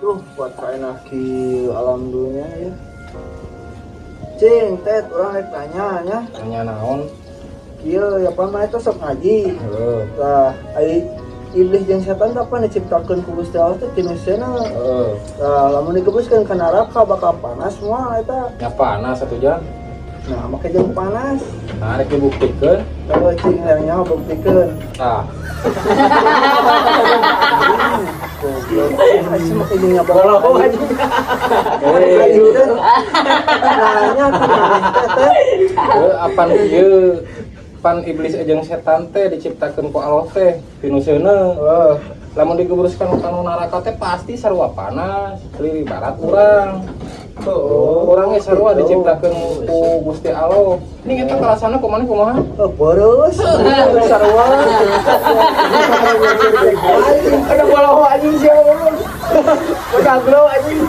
Tuh, buat kain kieu alam dunia ya. Cing, Tet, urang rek nanya nya. Nanya naon? Kieu ya, pan maneh teh sok ngaji. Heeh. Tah, ai iblis jeung setan teh pan diciptakeun ku Gusti Allah teh tina seuneu. Heeh. Tah, lamun digebruskeun ka neraka bakal panas moal eta? Nya panas satu jam. Nah, make jeung panas. Nah, rek dibuktikeun. Kalau cing hayang nyaho, buktikeun. Tah. Goblok. Aing make jeung nyabaran. Eh, Aing teh nanya ka maneh teh, teh. Heuh, apan kieu, pan iblis jeung setan teh diciptakeun ku Allah teh tina seuneu. Heeh. Lamun digebruskan ka neraka teh pasti sarua panas, liri barat urang. Oh, Urang ge sarua gitu. Diciptakeun ku Gusti Allah. Ini eta karasana kumaha kumaha? Oh, boros. Sarua. Ada bola anjing siapa? Udah glow anjing.